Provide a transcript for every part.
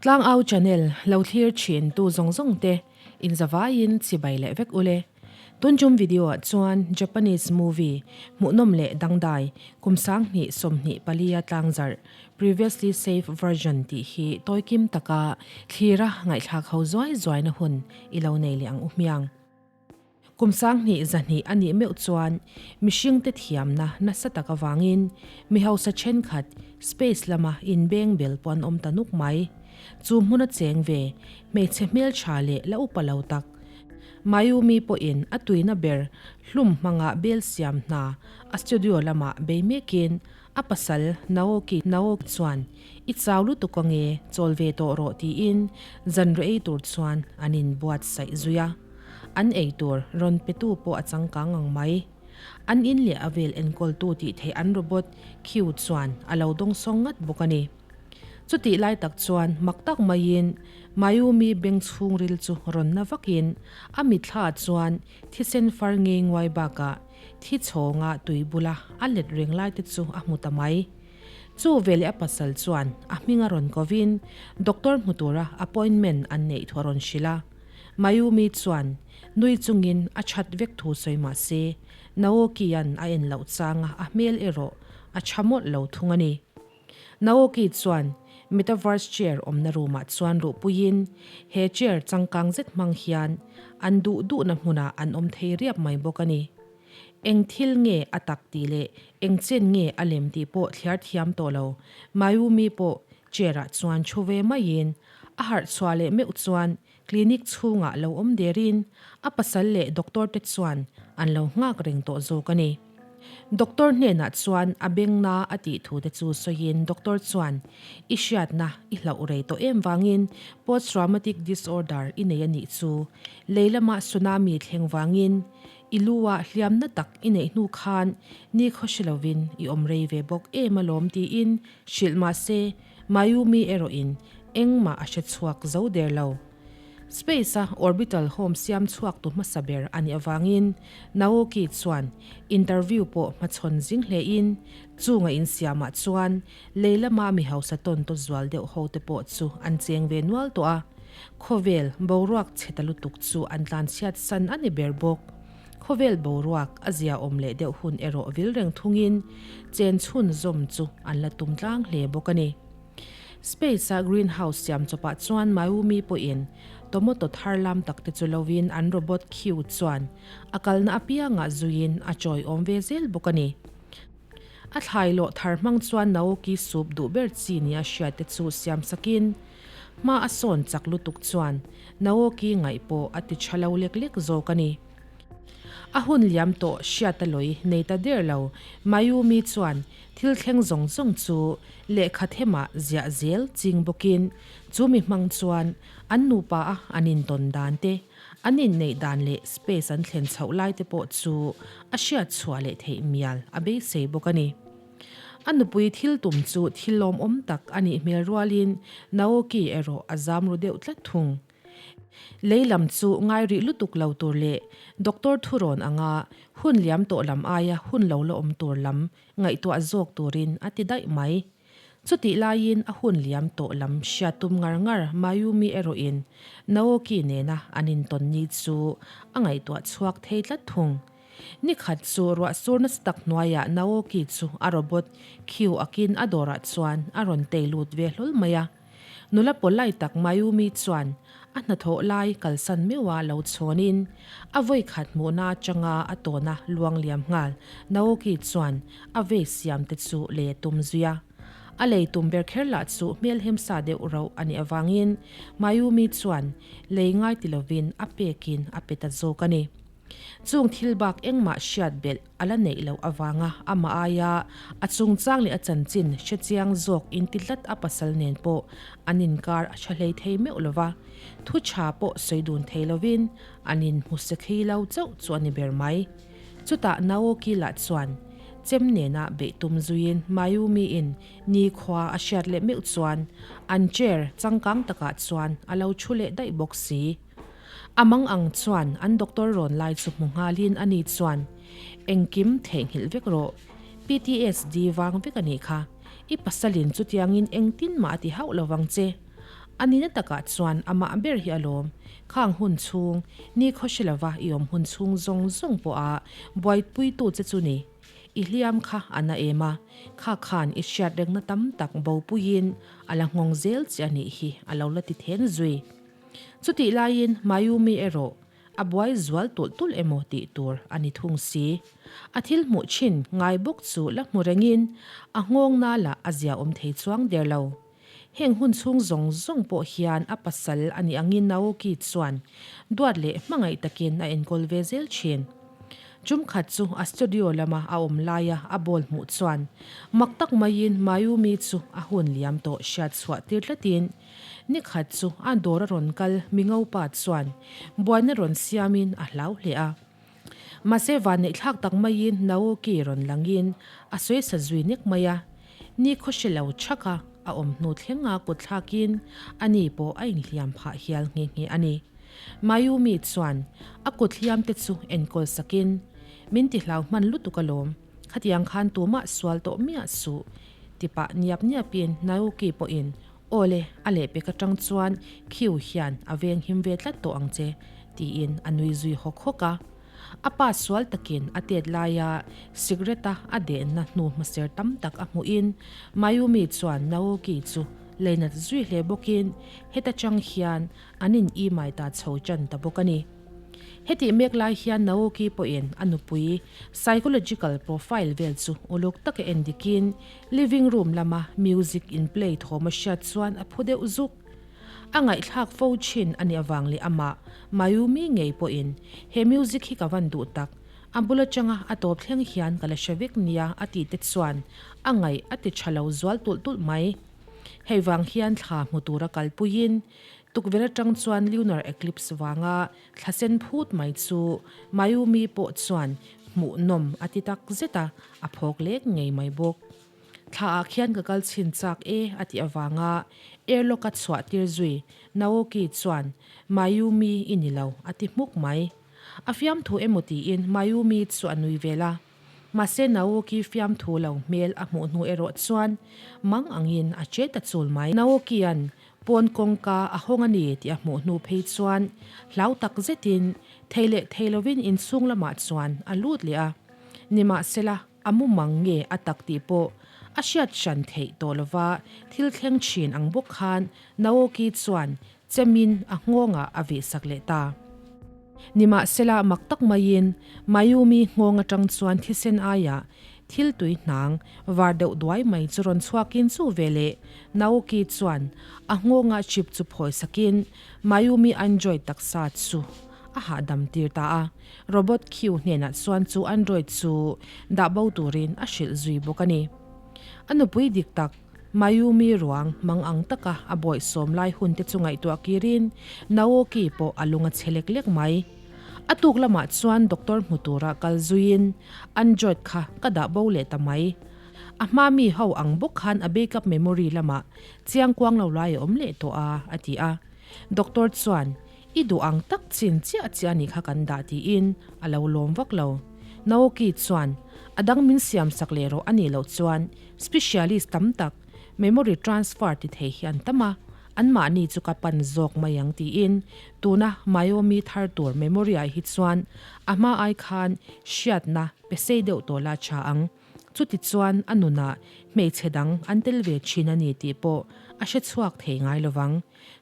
Tlangau channel lo thlir thin tu zawng zawng te in zavaiin chibai leh vek ule. Tuntum video ah chuan Japanese movie hmuhnawm leh dangdai kum 2024 a tlangzarh Previously Save Version tih hi tawikim taka thlira ngaihthlak ho zuai zuaina hun i lo nei leh ang u hmiang. Kum 20 2 a nih meuh chuan mihringte thiamna nasa tak avangin mi hausa thenkhat space lama inbeng bel pawh an awm ta nuk mai. Chu hmuna cheng ve hmeichhe hmeltha leh la upa lo tak Mayumi pawhin a tuina ber hlum hmanga bel siam hna a studio lamah bei mekin a pasal Naoki Naoki chuan I chau lutuk ange chawl ve tawh rawh tiin zanriah ei tur chuan an inbuatsaih zui a. An ei tur rawn petu pawh a changkang ang mai. An in leh a vel enkawltu tih theih an robot Q chuan a lo dawngsawng ngat bawk a ni. Chutih lai tak chuan mak tak maiin Mayumi beng chhungril chu rawn na vakin a mitthla chuan thisen far ngei nguai bakah thi chhawnga tui bula a let reng lai te chu a hmu ta mai. Chu veleh a pasal chuan a hming a rawn kovin doctor hmu tura appointment an neih thu a rawn hrilh a. Mayumi chuan nui chungin a that vek thu sawi mah se, Naoki-a'n a en loh changa a hmel erawh a tha mawlh lo thung a ni. Naoki chuan Metaverse chair awmna room-ah chuan luhpuiin he chair changkang zet hmang hian an duh duhna hmunah an awm thei riap mai bawk a ni. Eng thil nge a tak tih leh eng chen nge a lem tih pawh thliar thiam tawh lo Mayumi pawh chair-ah chuan thu ve maiin A harh chhuah leh meuh chuan clinic chhungah lo awm derin a pasal leh doctor te chuan an lo nghak reng tawh zawk a ni. Doctor hnenah chuan a bengna a tih thu te chu sawiin doctor chuan i hriatna i hlauh rei tawh em vangin post traumatic disorder i nei a nih chu lei lama tsunami thleng vangin i lu ah hliamna tak i neih hnu khan ni khaw hre lovin i awm rei ve bawk em alawm tiin hrilh mahse Mayumi erawhin engmah a hre chhuak zo der lo. Space-a orbital home siam chhuak tu hmasa ber a nih avangin Naoki chuan interview pawh hmachhawn zing hlein chunga insiamah chuan lei lama mi hausa tawn taw zual deuh ho te pawh chu an cheng ve nual tawh a, khawvel boruak chhe ta lutuk chu an tlanchhiat san a ni ber bawk. Khawvel boruak a zia awm leh deuh hun erawh vil reng thungin chen chhun zawm chu an la tum tlang hle bawk a ni. Space-a greenhouse siam chawpah chuan Mayumi pawhin tomato thar lam tak te chu lovin an robot Q chuan a kalna apiangah zuiin a chawi awm ve zel bawk a ni. A thlai lawh thar hmang chuan Naoki soup duh ber chi nia hriat te chu siam sakin hma a sawn chak lutuk chuan Naoki ngaih pawh a ti tha lo lek lek zawk a ni. A hun liam tawh hriat a lawi nei ta der lo Mayumi chuan thil thleng zawng zawng chu lehkha themah ziah zel ching bawkin chu mi hmang chuan an nupa a an intawn dan te An inneih dan leh space an thlen chhoh lai te pawh chu a hriat chhuah leh theih mial a beisei bawk a ni. A nupui thil tum chu thil lawmawm tak a nih hmel rualin Naoki erawh a zam ru deuh tlat thung. Lei lam chu ngai rih lutuk lo tur leh doctor thurawn anga hun liam tawh lam aia hun lo la awm tur lam ngaihtuah zawk turin a ti daih mai. Chutih laiin a hun liam tawh lam hriat tum ngar ngar Mayumi erawhin Naoki nena an intawn ni chu a ngaihtuah chhuak thei tlat thung. Nikhat chu ruah sur nasa tak hnuaiah Naoki chu a robot khiu akin a dawrah chuan a rawn tei lut ve hlawl mai a. Nula pawlai tak Mayumi chuan a hnathawh lai kalsan meuha lo chhawnin a vawikhat hmuhna atanga a tawna luang liam nghal Naoki chuan a vei siam te chu lei a tum zui a. A lei tum ber kher lah chu hmelhem sa deuh rauh a nih avangin Mayumi chuan lei ngai ti lovin a pekin a pe ta zawk a ni. Chung thil bak engmah hriat belh a la neih loh avanga amah aia a chungchang leh a chanchin hre chiang zawk inti tlat a pasal nen pawh an inkar a tha hlei thei meuh lova, thu tha pawh sawi dun thei lovin an inhmu se thei lo chauh chu a ni ber mai. Chutah Naoki lah chuan chem nena beih tum zuiin Mayumi-in nikhua a hriat leh meuh chuan an chair changkang takah chuan a lo thu leh daih bawk si. A mang ang chuan an doctor rawn lai chu hmu nghalin a ni chuan, Engkim theihnghilh vek rawh, PTSD vang vek a nih kha. I pasalin chutiangin engtin mah a ti hauh lo vang che. A nihna takah chuan amah ber hi alawm. Khang hun chhung, ni khawhre lova i awm hun chhung zawng zawng pawha buaipuitu che chu ni. I hliam kha a na em a, kha khan i hriat rengna tam tak bopuiin a la nghawng zel che a nih hi a lo la ti then zui. Chutih laiin Mayumi erawh a buai zual tulh tulh emaw tih tur a ni thung si. A thil hmuh thin ngai bawk chu la hmu rengin a nghawng nala a zia awm thei chuang der lo. Heng hun chhung zawng zawng pawh hian a pasal a nih angin Naoki chuan duat leh hmangaih takin a enkawl ve zel thin. Tum khat chu a studio lama a awm laia a ball hmuh chuan mak tak maiin Mayumi chu a hun liam tawh hriat chhuah tir tlatin ni khat chu a dawr a rawn kal mingopa chuan buaina rawn siamin a hlau hle a. Mahse vanneihthlak tak maiin Naoki rawn langin a sawi sa zui nek mai a, ni khawhre lo chhaka a awm hnu thlenga kut thlakin ani pawh a inhliam phah hial nghe nghe a ni. Mayumi chuan a kut hliam te chu enkawl sakin, Min ti hlau hman lutuk alawm, khatiang khan tumah sual tawh miah suh, ti pah niap niapin Naoki pawhin Aw le, a lehpek atang chuan Khiu hian a venghim ve tlat tawh ang che, tiin a nui zui hawk hawk a. A pa sual takin a tet laia cigarette-a a dehna hnu hmaser tam tak a hmuhin Mayumi chuan Naoki chu leinat zui hle bawkin heta chang hian an in imai ta chho tan ta bawk a ni. Hetih mek lai hian Naoki pawhin a nupui psychological profile vel chu uluk taka en dikin living room lama music in play thawm a hriat chuan a phu deuh zuk. A ngaihthlak fo thin a nih avang leh amah Mayumi ngei pawhin he music hi ka van duh tak, a bul atanga a tawp thleng hian ka la hre vek nia a tih te chuan a ngaih a ti tha lo zual tulh tulh mai. Hei vang hian thla hmu tura kalpuiin Tukverh atang chuan lunar eclipse vanga thla sen phut mai chu Mayumi pawh chuan hmuhnawm a ti tak zet a, a phawk lek ngei mai bawk. Thla ah khian ka kal chhin chak e a tih avanga airlock a chhuah tir zui Naoki chuan Mayumi i ni lo a ti hmuk mai. A fiamthu emaw tiin Mayumi chu a nui vel a. Mahse Naoki fiamthu lo hmel a hmuh hnu erawh chuan mang angin a che ta chul mai. Naoki-a'n pawn kawngka a hawng a ni tih a hmuh hnu phei chuan hlau tak zetin thei leh thei lovin inchhung lamah chuan a lut leh a. Nimahsela a mumang nge a tak tih pawh a hriat hran theih tawh lova thil thleng thin ang bawk khan Naoki chuan Chemin a nghawngah a vihsak leh ta. Nimahsela mak tak maiin Mayumi nghawng atang chuan thisen aiah thil tui hnang var deuh duai mai chu rawn chhuakin chu veleh Naoki chuan a nghawngah chip chu phawi sakin Mayumi android taksa chu a hahdam tir ta a. Robot Q hnenah chuan chu android chu dah bo turin a hrilh zui bawk a ni. A nupui dik tak Mayumi ruang mang ang taka a bawihsawm lai hun te chu ngaihtuah kirin Naoki pawh a lung a chhe lek lek mai. A tuk lamah chuan doctor hmu tura kal zuiin Android kha ka dah bo leh ta mai. A hma mi ho ang bawk khan a backup memory lamah chiang kuang lo lai a awm leh tawh a, a ti a. Doctor chuan I duh ang tak chin chiah chiah a nih kha kan dah tiin a lo lawm vak lo. Naoki chuan a dang min siam sak leh rawh a nih loh chuan specialist tam tak memory transfer ti thei hi an tam a, anmahni chu ka pan zawk mai ang tiin tuna Mayumi thar tur memory ah hi chuan a hma ai khan hriatna pe sei deuh tawh la tha ang. Chutichuan a nunah hmeichhe dang an tel ve thin a ni tih pawh a hre chhuak thei ngai lovang.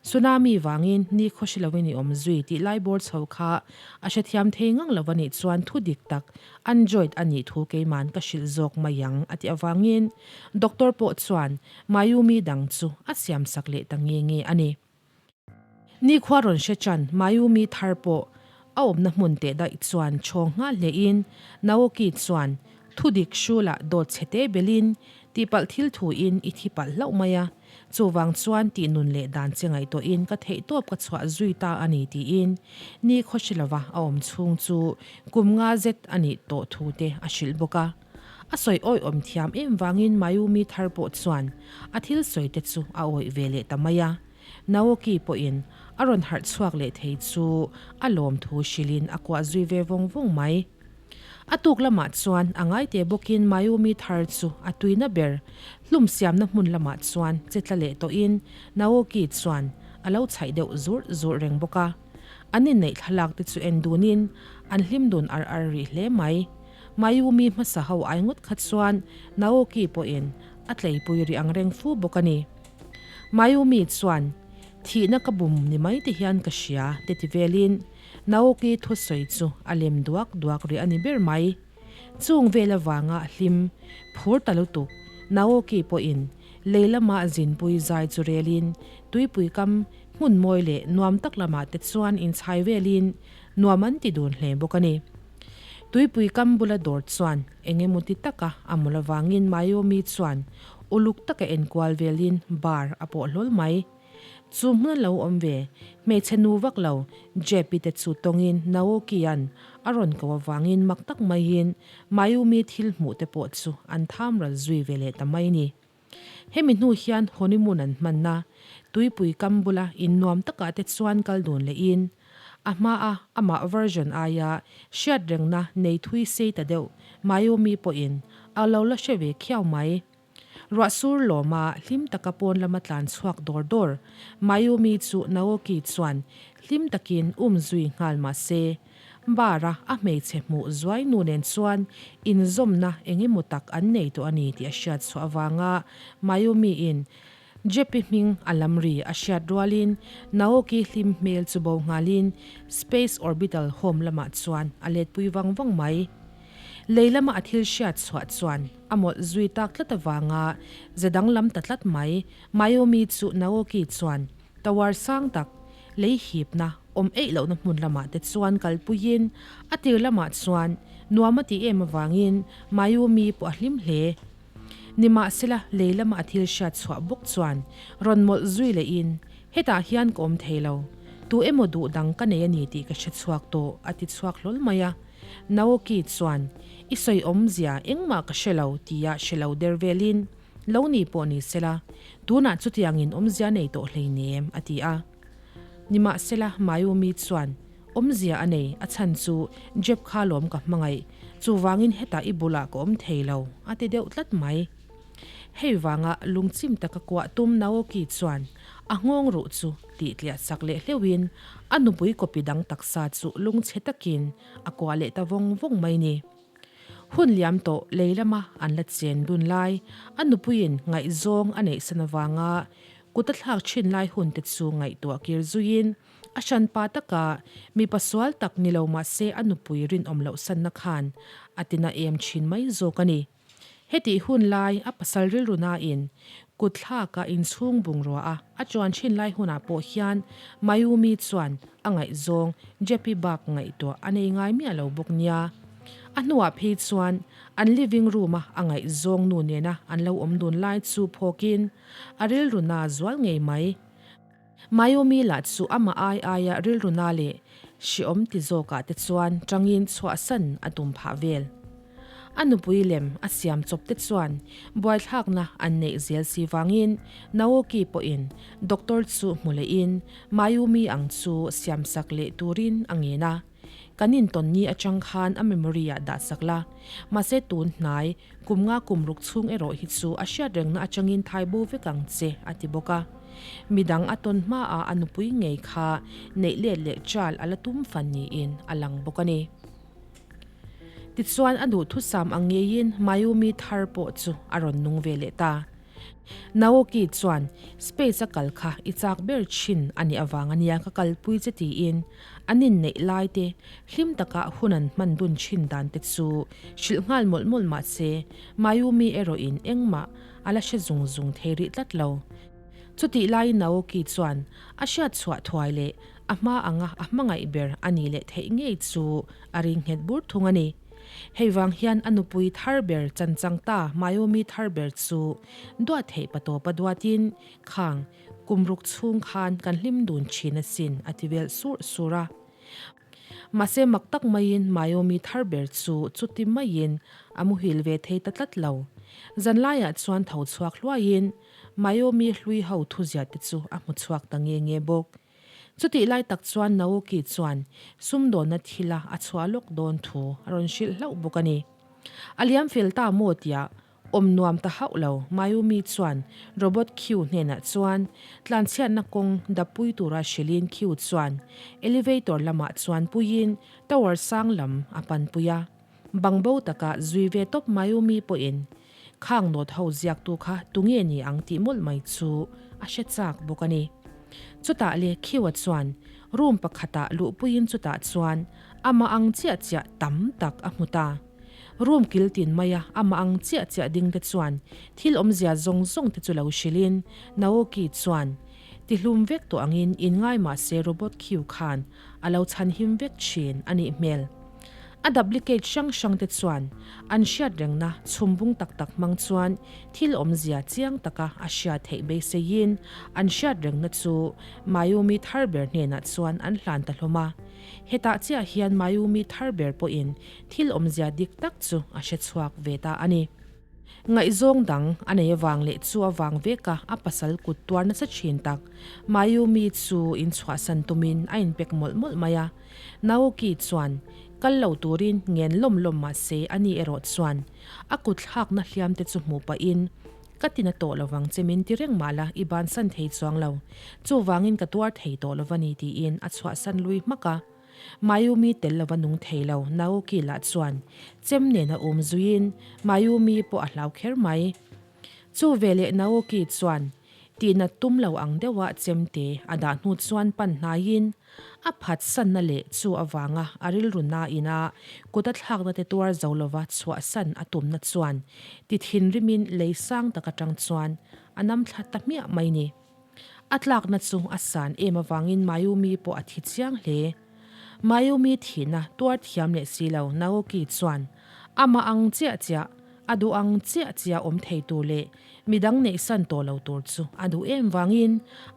Tsunami vangin ni khawhri lovin i awm zui tih lai bawr chho kha a hrethiam thei ngang lo a nih chuan thu dik tak Android a nih thu keiman ka hrilh zawk mai ang a tih avangin Doctor pawh chuan Mayumi dang chu a siamsak leh ta nge nge a ni. Nikhua rawn hre chan Mayumi thar pawh a awmna hmun teh daih chuan chhawng nghal hlein Naoki chuan thudik hrulah dawt chhe te belin tihpalh thil thuin i thi palh hlauh mai a, chuvang chuan tih nun leh dan che ngaihtuahin ka theihtawp ka chhuah zui ta a ni tiin nikhaw hre lova a awm chhung chu kum nga zet a nih tawh thu te a hrilh bawk a. A sawi awih awm thiam em vangin Mayumi thar pawh chuan a thil sawi te chu a awih ve leh ta mai a. Naoki pawhin a rawn harh chhuak leh thei chu a lawm thu hrilhin a kuah zui ve vawng vawng mai. A tuk lamah chuan a ngaite bawkin Mayumi thar chu a tuina ber hlum siamna hmun lamah chuan che tla leh tawhin Naoki chuan. a lo chhaih deuh zurh zurh reng bawk a. An inneih thlalak te chu en dunin an hlim dun ar ar rih hle mai. Mayumi hmasa ho ai ngawt kha chuan Naoki pawhin a tleipui rih ang reng fu bawk a ni. Mayumi chuan, Thihna ka bum ni mai te hian ka hria te ti velin Naoki thusawi chu a lem duak duak rih a ni ber mai. Chung vel avanga hlim phur ta lutuk Naoki pawhin lei lama zinpui zai chu relin tuipui kam hmun mawi leh nuam tak lamah te chuan inchhai velin nuam an ti dun hle bawk a ni. Tuipui kam bula dawr chuan eng emaw ti taka a mawlh avangin Mayumi chuan uluk taka enkual velin bar a pawh hlawl mai. Chu hmun a lo awm ve, hmeichhe nu vak lo Jepi te chu tawngin Naoki-a'n a rawn ko avangin mak tak maiin Mayumi thil hmuh te pawh chu an tham ral zui ve leh ta mai ni. Hemi hnu hian honeymoon an hmanna tuipui kam bula in nuam takah te chuan kal dun lehin a hmaa amah version aia hriat rengna nei thui sei ta deuh Mayumi pawhin a lo la hre ve khiau mai. Ruah sur lawma hlim taka pawn lama tlan chhuak dawr dawr Mayumi chu Naoki chuan hlim takin um zui nghal mah se, bar-a a hmeichhe hmuh zuai nu nen chuan inzawmna eng emaw tak an nei tawh a ni tih a hriat chhuah avanga Mayumi-in Jeppy hming a lam ri a hriat rualin Naoki hlim hmel chu bo nghalin Space Orbital Home lamah chuan a letpui vang vang mai. Lei lama a thil hriat chhuah chuan a mawlh zui tak tlat avanga ze danglam ta tlat mai. Mayumi chu Naoki chuan tower sang tak lei hipna awm eih lohna hmun lamah te chuan kalpuiin a tir lamah chuan nuam a tih em avangin Mayumi pawh a hlim hle. Nimahsela lei lama a thil hriat chhuah bawk chuan rawn mawlh zui lehin hetah hian ka awm thei lo, tu emaw duh dang ka nei a ni tih ka hre chhuak tawh a ti chhuak hlawl mai a. Naoki chuan, I sawi awmzia engmah ka hre lo tia hre lo der velin, Lo ni pawh ni sela, tunah chutiangin awmzia nei tawh hleinem, a ti a. Nimahsela, Mayumi chuan, Awmzia a nei, a chhan chu Jeb kha lawm ka hmangaih, chuvangin hetah i bulah ka awm thei lo, a ti deuh tlat mai. Hei vanga lungchim taka kuah tum Naoki chuan a nghawng ruh chu tih tliah sak leh hleuhin a nupui kawpi dang taksa chu lungchhe takin a kuah leh ta vawng vawng mai ni. Hun liam tawh lei lama an la chen dun lai, a nupuiin ngaihzawng a neih san avanga kut a thlak thin lai hun te chu ngaihtuah kir zuiin a hranpa taka mipa sual tak ni lo mahse a nupui rinawm loh sanna khan a tina em thin mai zawk a ni. Hetih hun lai a pasal rilru nain kut thlaka inchhung bungrua a a chuan thin lai hunah pawh hian Mayumi chuan a ngaihzawng Jeppy bak ngaihtuah a nei ngai miah lo bawk nia. A hnuah phei chuan an living room a a ngaihzawng nu nena an lo awm dun lai chu phawkin a rilru na zual ngei mai. Mayumi lah chu amah ai aia rilru na leh hreawm ti zawkah te chuan tangin chhuahsan a tum phah vel. A nupui lem a siam chawp te chuan buaithlakna an neih zel si vangin Naoki pawhin doctor chu hmu lehin Mayumi ang chu siamsak leh turin a ngen a. Kan intawn ni atang khan a memory ah dahsak la, mahse tun hnai kum nga kum ruk chhung erawh hi chu a hriat rengna atangin thai bo vek ang che a ti bawk a. Midang a tawn hmaah a nupui ngei kha neih let leh chal a la tum fan niin a lang bawk a ni. Tichuan a duhthusam ang ngeiin Mayumi thar pawh chu a rawn nung ve leh ta. Naoki chuan, Space a kal kha i chak ber thin a nih avang ania ka kalpui che tiin an inneih lai te hlim taka hun an hman dun thin dan te chu hrilh nghal mawlh mawlh mah se Mayumi erawhin engmah a la hre zung zung thei rih tlat lo. Chutih laiin Naoki chuan a hriat chhuah thuai leh a hma anga a hmangaih ber a nih leh theih ngei chu a ring nghet bur thung a ni. Hei vang hian a nupui thar ber chanchang ta Mayumi thar ber chu duat theih patawpa duatin khang kum ruk chhung khan kan hlim dun thin asin a ti vel sur sur a. Mahse mak tak maiin Mayumi thar ber chu chuti maiin a muhil ve thei ta tlat lo. Zanlaiah chuan tho chhuak hluaiin Mayumi hlui ho thuziah te chu a hmu chhuak ta nge nge bawk. Chutih lai tak chuan Naoki chuan sumdawnna thila a chhuah lawk dawn thu a rawn hrilh hlauh bawk a ni. A liam fel ta maw tia Awm nuam ta hauh lo, Mayumi chuan Robot Q hnenah chuan tlanchhiatna kawng dappui tura hrilhin Q chuan elevator lamah chuan puiin tower sang lam a panpui a. Bangbo taka zui ve tawp Mayumi pawhin khang note ho ziaktu kha tunge ni ang tih mawlh mai chu a hre chak bawk a ni. Chutah le Q-a chuan room pakhatah luhpuiin chutah chuan amah ang chiah chiah tam tak a hmu ta. Room kil tin maia amah ang chiah chiah ding te chuan thil awmzia zawng zawng te chu lo hrilhin Naoki chuan tihlum vek tawh angin inngai mah se robot Q khan a lo chhanhim vek thin a nih hmel. A duplicate hrang hrang te chuan an hriat rengna chhumbung tak tak hmang chuan thil awmzia chiang taka a hriat theih beiseiin an hriat rengna chu Mayumi thar ber hnenah chuan an hlan ta hlawm a. Hetah chiah hian Mayumi thar ber pawhin Thil awmzia dik tak chu a hre chhuak ve ta a ni. Ngaihzawng dang a nei avang leh chu avang veka a pasal kut tuar nasa thin tak Mayumi chu inchhuahsan tumin a inpek mawlh mawlh mai a. Naoki chuan kal lo turin ngen lawm lawm mah se a ni erawh chuan a kut thlakna hliam te chu hmuh pahin Ka tina tawh lovang che min ti reng mah la i bansan thei chuang lo. Chuvangin ka tuar thei tawh lova ni tiin a chhuahsan lui hmak a. Mayumi tel lova nung thei lo Naoki lah chuan chem nen a um zuiin Mayumi pawh a hlau kher mai. Chu veleh Naoki chuan tihnat tum lo ang deuha chemte a dah hnu chuan pan hnaiin a phat sanna leh chu avanga a rilru nain a kut a thlakna te tuar zo lova chhuahsan a tumna chuan ti thinrimin lei sang tak atang chuan a nam thla ta hmiah mai ni. A tlakna chu a san em avangin Mayumi pawh a thi chiang hle. Mayumi thihna tuar thiam leh si lo Naoki chuan amah ang chiah chiah, a duh ang chiah chiah awm thei tur leh midang neihsan tawh lo tur chu a duh em vangin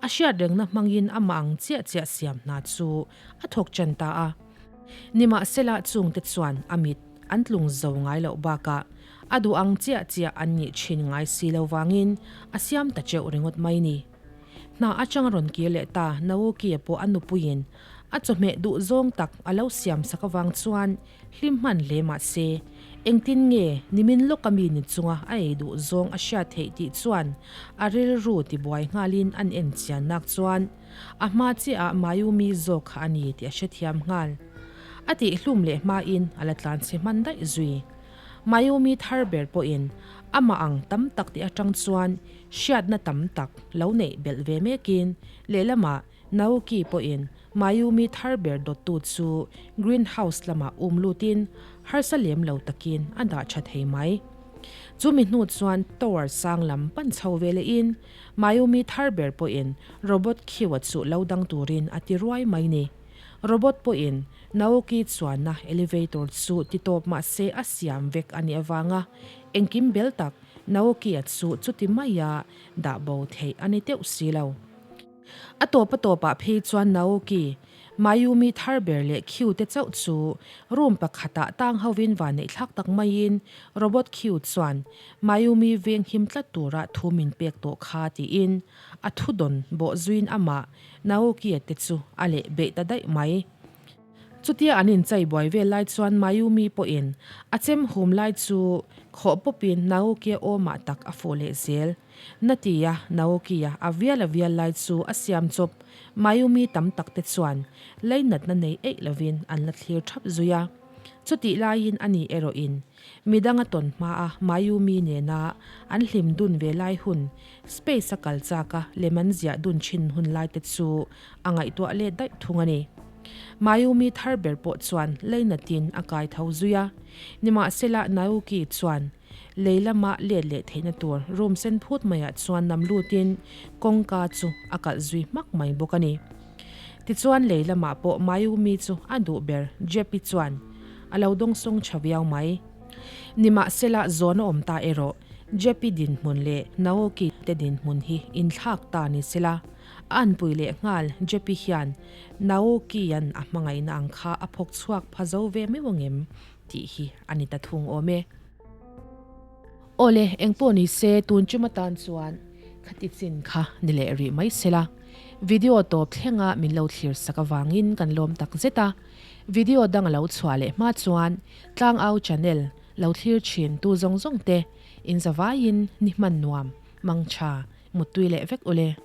a hriat rengna hmangin amah ang chiah chiah siam hna chu a thawk ṭan ta a. Nimahsela chungte chuan a mit an tlung zo ngai loh bakah A duh ang chiah chiah an nih thin ngai si lo vangin a siam ta teuh ringawt mai ni. Hna atang a rawn kir leh ta Naoki-a pawh a nupuiin a chawhmeh duh zawng tak a lo siam sak avang chuan hlim hman hle mah se engtin nge nimin lawka mi ni chunga a ei duh zawng a hriat theih tih chuan a rilru tibuai nghalin an en chian nak chuan a hma chiah ah Mayumi zawk kha a ni tih a hrethiam nghal. A tihhlum leh hmain a la tlanchhe hman daih zui. Mayumi thar ber pawhin amah ang tam tak tih atang chuan hriatna tam tak lo neih belh ve mekin lehlamah Naoki pawhin Mayumi thar ber dawttu chu greenhouse lamah um lutin harsa lem lo takin a dah tha thei mai. Chumi hnu chuan tower sang lam pan chho ve lehin Mayumi thar ber pawhin robot Q-a chu lo dang turin a ti ruai mai ni. Robot pawhin Naoki chuanna elevator chu ti tawp mah se a siam vek a nih avanga engkim bel tak Naoki-a chu chuti maia dah bo theih a ni teuh si lo. A tawp a tawpah phei chuan Naoki, Mayumi thar ber leh Q te chauh chu room pakhatah tang hovin vanneihthlak tak maiin Robot Q chuan Mayumi venghim tlat tura thu min pek tawh kha tiin a thudawn bawh zuiin amah Naoki-a te chu a leh beih ta daih mai. Chutia an inchai buai vel lai chuan Mayumi pawhin a chem hum lai chu khawh pawpin Naoki-a awmah tak a fuh leh zel. Natia Naoki-a a vial a vial lai chu a siam chawp. Mayumi tam tak te chuan leinatna nei eih lovin an la thlir thap zui a. Chutih laiin ani erawhin midang a tawn hmaa Mayumi nena an hlim dun ve lai hun Space a kal chak a, lem an ziah dun thin hun lai te chu a ngaihtuah let daih thung a ni. Mayumi thar ber pawh chuan leinatin a kai tho zui a, nimahsela Naoki chuan lei lama let leh theihna tur room sen phut maiah chuan nam lutin kawngka chu a kalh zui hmak mai bawk a ni. Tichuan lei lamah pawh Mayumi chu a duh ber Jeppy chuan a lo dawngsawng tha viau mai. Nimahsela zawn a awm ta erawh Jeppy dinhmun leh Naoki te dinhmun hi inthlak ta ni sela, a anpui leh nghal Jeppy hian Naoki-a'n a hmangaihna ang kha a phawk chhuak pha zo ve meuh angem tih hi a ni ta thung awm e. Awle, engpawh ni se tun chum atan chuan khati chin kha ni leh rih mai sela, video tawp thlenga min lo thlir sak avangin kan lawm tak zet a, video dang a lo chhuah leh hma chuan Tlangau channel lo thlir thin tu zawng zawng te. In zavaiin ni hman nuam, mangtha, muttui leh vek ule.